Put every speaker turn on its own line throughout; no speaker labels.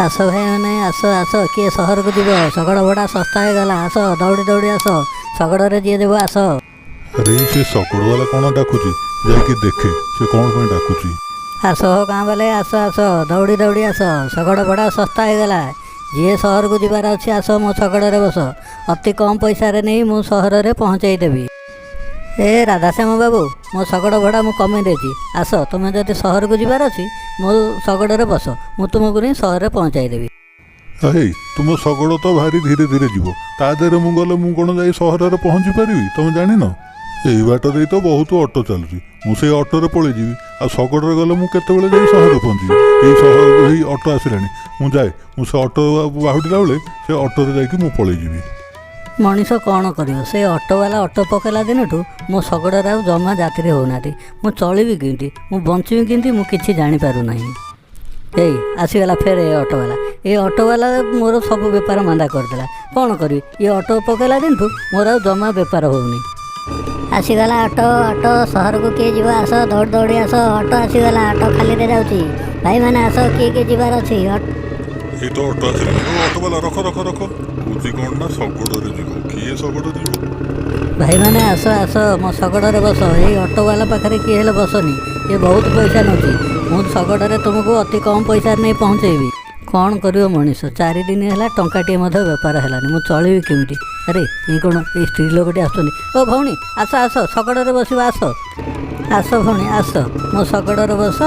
ଆସ ଭାଇମାନେ, ଆସ ଆସ। କିଏ ସହରକୁ ଯିବ? ଶଗଡ଼ ଭଡ଼ା ଶସ୍ତା ହେଇଗଲା। ଆସ, ଦୌଡ଼ି ଦୌଡ଼ି ଆସ। ଶଗଡ଼ରେ ଯିଏ ଯିବ ଆସ।
ଆରେ, ସେ ଶଗଡ଼ବାଲା କ'ଣ ଡାକୁଛି? ଯାଇକି ଦେଖେ ସେ କ'ଣ ପାଇଁ ଡାକୁଛି।
ଆସ ହୋ ଗାଁ ବାଲେ, ଆସ ଆସ, ଦୌଡ଼ି ଦୌଡ଼ି ଆସ। ଶଗଡ଼ ଭଡ଼ା ଶସ୍ତା ହେଇଗଲା। ଯିଏ ସହରକୁ ଯିବାର ଅଛି, ଆସ, ମୋ ଶଗଡ଼ରେ ବସ। ଅତି କମ୍ ପଇସାରେ ନେଇ ମୁଁ ସହରରେ ପହଞ୍ଚେଇ ଦେବି। ଏ ରାଧାଶ୍ୟାମ ବାବୁ, ମୋ ଶଗଡ଼ ଭଡ଼ା ମୁଁ କମେଇ ଦେଇଛି। ଆସ, ତୁମେ ଯଦି ସହରକୁ ଯିବାର ଅଛି, ମୋ ଶଗଡ଼ରେ ବସ। ମୁଁ ତୁମକୁ ନେଇ ସହରରେ ପହଞ୍ଚାଇ ଦେବି।
ହେଇ, ତୁମ ଶଗଡ଼ ତ ଭାରି ଧୀରେ ଧୀରେ ଯିବ। ତା ଦେହରେ ମୁଁ ଗଲେ ମୁଁ କ'ଣ ଯାଇ ସହରରେ ପହଞ୍ଚି ପାରିବି? ତମେ ଜାଣିନ, ଏଇ ବାଟ ଦେଇ ତ ବହୁତ ଅଟୋ ଚାଲୁଛି। ମୁଁ ସେଇ ଅଟୋରେ ପଳେଇଯିବି। ଆଉ ଶଗଡ଼ରେ ଗଲେ ମୁଁ କେତେବେଳେ ଯାଇ ସହରରେ ପହଞ୍ଚିବି? ଏଇ ସହର, ଏଇ ଅଟୋ ଆସିଲାଣି, ମୁଁ ଯାଏ। ମୁଁ ସେ ଅଟୋ ବାହୁଡ଼ିଲା ବେଳେ ସେ ଅଟୋରେ ଯାଇକି ମୁଁ ପଳେଇଯିବି।
ମଣିଷ କ'ଣ କରିବ? ସେ ଅଟୋବାଲା ଅଟୋ ପକାଇଲା ଦିନଠୁ ମୋ ଶଗଡ଼ରେ ଆଉ ଜମା ଯାତ୍ରୀ ହେଉନାହାନ୍ତି। ମୁଁ ଚଳିବି କେମିତି? ମୁଁ ବଞ୍ଚିବି କେମିତି? ମୁଁ କିଛି ଜାଣିପାରୁନାହିଁ। ଏଇ ଆସିଗଲା ଫେର ଏ ଅଟୋବାଲା। ଏ ଅଟୋବାଲା ମୋର ସବୁ ବେପାର ମାନ୍ଦା କରିଦେଲା। କ'ଣ କରିବି? ଇଏ ଅଟୋ ପକାଇଲା ଦିନଠୁ ମୋର ଆଉ ଜମା ବେପାର ହେଉନି। ଆସିଗଲା ଅଟୋ, ଅଟୋ। ସହରକୁ କିଏ ଯିବ? ଆସ, ଦୌଡ଼ି ଦୌଡ଼ି ଆସ। ଅଟୋ ଆସିଗଲା, ଅଟୋ ଖାଲିରେ ଯାଉଛି। ଭାଇମାନେ ଆସ, କିଏ କିଏ ଯିବାର ଅଛି?
ଏଇ ତ ଅଟୋ ଆସିଲାଣି। ଓ ଅଟୋବାଲା, ରଖ ରଖ ରଖ। କହୁଛି କ'ଣ ନା ଶଗଡ଼ରେ ଯିବ। କିଏ ଶଗଡ଼ରେ ଯିବ?
ଭାଇମାନେ ଆସ ଆସ, ମୋ ଶଗଡ଼ରେ ବସ। ଏଇ ଅଟୋବାଲା ପାଖରେ କିଏ ହେଲେ ବସନି, ଇଏ ବହୁତ ପଇସା ନେଉଛି। ମୁଁ ଶଗଡ଼ରେ ତୁମକୁ ଅତି କମ୍ ପଇସାରେ ନେଇ ପହଞ୍ଚେଇବି। କ'ଣ କରିବ ମଣିଷ? 4 ଦିନ ହେଲା ଟଙ୍କାଟିଏ ମଧ୍ୟ ବେପାର ହେଲାନି। ମୁଁ ଚଳିବି କେମିତି? ଆରେ, ଏଇ କ'ଣ, ଏଇ ସ୍ତ୍ରୀ ଲୋକଟି ଆସୁଛନ୍ତି। ଓ ଭଉଣୀ, ଆସ ଆସ, ଶଗଡ଼ରେ ବସିବ। ଆସ ଆସ ଭଉଣୀ, ଆସ, ମୋ ଶଗଡ଼ରେ ବସ।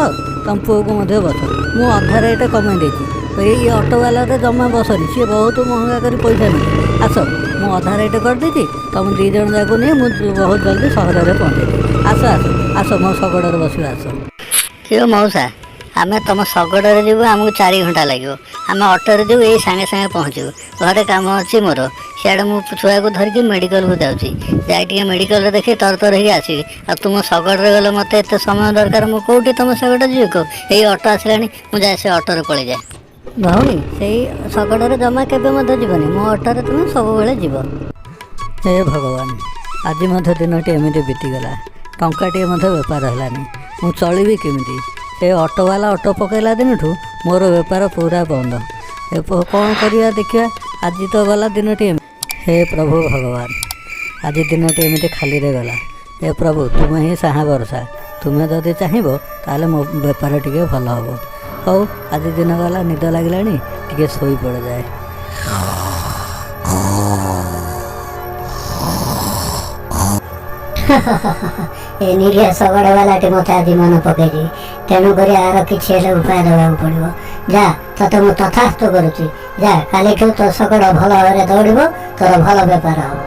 ତମ ପୁଅକୁ ମଧ୍ୟ ବସ। ମୁଁ ଅଧା ରେଟ୍ କମେଇ ଦେଇଛି। ଏଇ ଅଟୋବାଲାରେ ଜମା ବସନି, ସିଏ ବହୁତ ମହଙ୍ଗା କରି ପଇସା ନେଉଛି। ଆସ, ମୁଁ ଅଧା ରେଟ୍ କରିଦେଇଛି। ତମ ଦୁଇ ଜଣ ଯାକୁ ନେଇ ମୁଁ ବହୁତ ଜଲ୍ଦି ସହରରେ ପହଞ୍ଚେଇଦେବି। ଆସ ଆସ ଆସ, ମୋ ଶଗଡ଼ରେ ବସିବ, ଆସ।
କିଓ ମଉସା, ଆମେ ତୁମ ଶଗଡ଼ରେ ଯିବୁ, ଆମକୁ 4 ଘଣ୍ଟା ଲାଗିବ। ଆମେ ଅଟୋରେ ଯିବୁ, ଏଇ ସାଙ୍ଗେ ସାଙ୍ଗେ ପହଞ୍ଚିବୁ। ଘରେ କାମ ଅଛି ମୋର। ସିଆଡ଼େ ମୁଁ ଛୁଆକୁ ଧରିକି ମେଡ଼ିକାଲକୁ ଯାଉଛି। ଯାଇ ଟିକେ ମେଡ଼ିକାଲରେ ଦେଖି ତରତର ହେଇକି ଆସିବି। ଆଉ ତୁମ ଶଗଡ଼ରେ ଗଲେ ମୋତେ ଏତେ ସମୟ ଦରକାର, ମୁଁ କେଉଁଠି ତୁମ ଶଗଡ଼ ଯିବି କେଉଁ? ଏଇ ଅଟୋ ଆସିଲାଣି, ମୁଁ ଯାଏ, ସେ ଅଟୋରେ ପଳେଇଯାଏ।
ଭଉଣୀ, ସେଇ ଶଗଡ଼ରେ ଜମା କେବେ ମଧ୍ୟ ଯିବନି। ମୋ ଅଟୋରେ ତୁମେ ସବୁବେଳେ ଯିବ। ହେ ଭଗବାନ, ଆଜି ମଧ୍ୟ ଦିନଟି ଏମିତି ବିତିଗଲା। ଟଙ୍କାଟିଏ ମଧ୍ୟ ବେପାର ହେଲାନି। ମୁଁ ଚଳିବି କେମିତି? ସେ ଅଟୋବାଲା ଅଟୋ ପକାଇଲା ଦିନଠୁ ମୋର ବେପାର ପୁରା ବନ୍ଦ। ଏ କ'ଣ କରିବା ଦେଖିବା। ଆଜି ତ ଗଲା ଦିନଟି ଏମିତି। ହେ ପ୍ରଭୁ ଭଗବାନ, ଆଜି ଦିନଟି ଏମିତି ଖାଲିରେ ଗଲା। ହେ ପ୍ରଭୁ, ତୁମେ ହିଁ ସାହା ଭରସା। ତୁମେ ଯଦି ଚାହିଁବ, ତାହେଲେ ମୋ ବେପାର ଟିକେ ଭଲ ହେବ। ହଉ, ଆଜି ଦିନ ଗଲା। ନିଦ ଲାଗିଲାଣି, ଟିକେ ଶୋଇ ପଡ଼ିଯାଏ।
ଏ ନିରୀହ ଶଗଡ଼ବାଲାଟି ମୋତେ ଆଜି ମନେ ପକେଇଛି। ତେଣୁକରି ଆର କିଛି ହେଲେ ଉପାୟ ଦେବାକୁ ପଡ଼ିବ। ଯା, ତତେ ମୁଁ ତଥାସ୍ତୁ କରୁଛି। ଯା, କାଲିଠୁ ତୋ ଶଗଡ଼ ଭଲ ଭାବରେ ଦୌଡ଼ିବ, ତୋର ଭଲ ବେପାର ହେବ।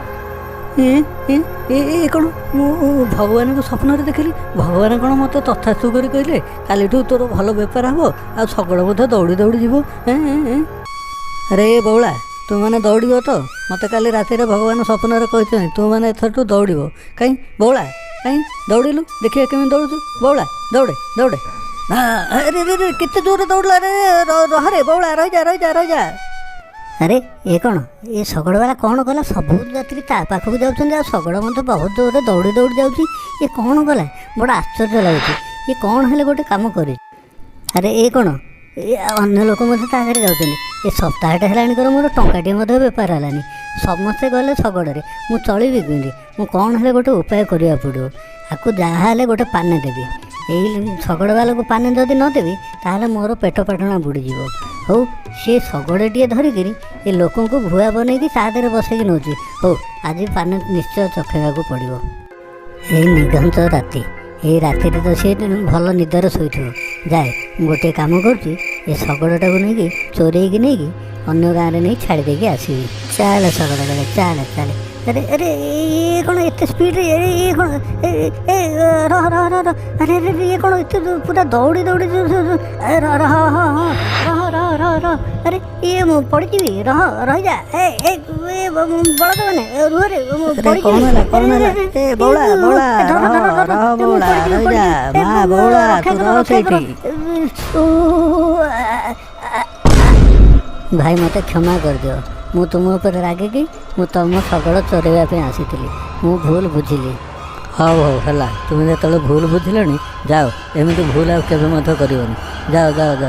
ଏ ଏ ଏ ଏ କ'ଣ ମୁଁ ଭଗବାନଙ୍କୁ ସ୍ୱପ୍ନରେ ଦେଖିଲି? ଭଗବାନ କ'ଣ ମୋତେ ତଥାସ୍ତୁ କରି କହିଲେ, କାଲିଠୁ ତୋର ଭଲ ବେପାର ହେବ ଆଉ ଶଗଡ଼ ମଧ୍ୟ ଦୌଡ଼ି ଦୌଡ଼ି ଯିବ। ଏଁ ଏଁ ଏଁ। ଆରେ ଏ ବଉଳା, ତୁମେମାନେ ଦୌଡ଼ିବ ତ? ମୋତେ କାଲି ରାତିରେ ଭଗବାନ ସ୍ୱପ୍ନରେ କହିଛନ୍ତି, ତୁମେମାନେ ଏଥରଠୁ ଦୌଡ଼ିବ। କାଇଁ ବଉଳା, କାଇଁ ଦୌଡ଼ିଲୁ? ଦେଖିବା କେମିତି ଦୌଡ଼ୁଛୁ। ବଉଳା, ଦୌଡ଼େ ଦୌଡ଼େ। ଆରେ ରେ ରେ, କେତେ ଜୋରରେ ଦୌଡ଼ିଲା ରେ! ରହରେ ବଉଳା, ରହିଯା ରହିଯା ରହିଯା।
ଆରେ, ଏ କ'ଣ? ଏ ଶଗଡ଼ବାଲା କ'ଣ କଲା? ସବୁ ଯାତ୍ରୀ ତା ପାଖକୁ ଯାଉଛନ୍ତି ଆଉ ଶଗଡ଼ ମଧ୍ୟ ବହୁତ ଜୋରରେ ଦୌଡ଼ି ଦୌଡ଼ି ଯାଉଛି। ଏ କ'ଣ କଲା? ବଡ଼ ଆଶ୍ଚର୍ଯ୍ୟ ଲାଗୁଛି। ଏ କ'ଣ ହେଲେ ଗୋଟେ କାମ କରିଛି। ଆରେ, ଏ କ'ଣ? ଏ ଅନ୍ୟ ଲୋକ ମଧ୍ୟ ତା ଆଗରେ ଯାଉଛନ୍ତି। ଏ ସପ୍ତାହଟେ ହେଲାଣି କର ମୋର ଟଙ୍କାଟିଏ ମଧ୍ୟ ବେପାର ହେଲାନି। ସମସ୍ତେ ଗଲେ ଶଗଡ଼ରେ, ମୁଁ ଚଳିବି କେମିତି? ମୁଁ କ'ଣ ହେଲେ ଗୋଟେ ଉପାୟ କରିବାକୁ ପଡ଼ିବ। ଆକୁ ଯାହା ହେଲେ ଗୋଟେ ପାନେ ଦେବି। ଏଇ ଶଗଡ଼ବାଲାକୁ ପାନେ ଯଦି ନ ଦେବି, ତାହେଲେ ମୋର ପେଟ ପାଟଣା ବୁଡ଼ିଯିବ। ହଉ, ସିଏ ଶଗଡ଼ଟିଏ ଧରିକିରି ଏ ଲୋକଙ୍କୁ ଭୁଆ ବନେଇକି ତା ଦେହରେ ବସେଇକି ନେଉଛି। ହଉ, ଆଜି ପାନେ ନିଶ୍ଚୟ ଚଖେଇବାକୁ ପଡ଼ିବ। ଏଇ ନିଘଞ୍ଚ ରାତି, ଏଇ ରାତିରେ ତ ସିଏ ଭଲ ନିଦରେ ଶୋଇଥିବ। ଯାଏ, ମୁଁ ଗୋଟିଏ କାମ କରୁଛି। ଏ ଶଗଡ଼ଟାକୁ ନେଇକି, ଚୋରେଇକି ନେଇକି ଅନ୍ୟ ଗାଁରେ ନେଇ ଛାଡ଼ି ଦେଇକି ଆସିବି। ଚାଲେ ଶଗଡ଼ ଗାଡ଼ି, ଚାଲେ ଚାଲେ। ଆରେ ଆରେ, ଇଏ କ'ଣ ଏତେ ସ୍ପିଡ଼ରେ? ଆରେ, ଇଏ କ'ଣ? ଏ ଏ ରହ ରହ ରହ ରହ। ଆରେ ଆରେ, ଇଏ କ'ଣ ଏତେ ପୁରା ଦୌଡ଼ି ଦୌଡ଼ି? ରହ ରହ, ହଁ ହଁ, ରହ ରହ ରହ ରହ। ଆରେ, ଇଏ ମୁଁ ପଡ଼ିଯିବି। ରହ, ରହିଯା। ଏ ଏ ବଳଦ ମାନେ, ରୁହରେ, ମୁଁ
ଆରେ, କ'ଣ
ପଡ଼ିଯିବି।
ହେଲା? କ'ଣ
ଆରେ
ହେଲା?
ଆରେ,
ଏ ବଉଳା, ବଉଳା,
ଧର
ରହ
ଧର ଧର,
ରହ।
ମୁଁ
ବଉଳା,
ପଡ଼ିଯିବି,
ରହିଯା।
ପଡ଼ିଯିବି।
ମା ବଉଳା,
ରକ୍ଷା
ତୁ
କର,
ରହ
ରକ୍ଷା କର।
ସେଇଠି।
ଭାଇ, ମୋତେ କ୍ଷମା କରିଦିଅ। ମୁଁ ତୁମ ଉପରେ ରାଗିକି ମୁଁ ତୁମ ଶଗଡ଼ ଚରେଇବା ପାଇଁ ଆସିଥିଲି। ମୁଁ ଭୁଲ ବୁଝିଲି।
ହଉ ହଉ, ହେଲା। ତୁମେ ଯେତେବେଳେ ଭୁଲ ବୁଝିଲଣି, ଯାଅ। ଏମିତି ଭୁଲ ଆଉ କେବେ ମଧ୍ୟ କରିବନି। ଯାଅ ଯାଅ ଯାଅ।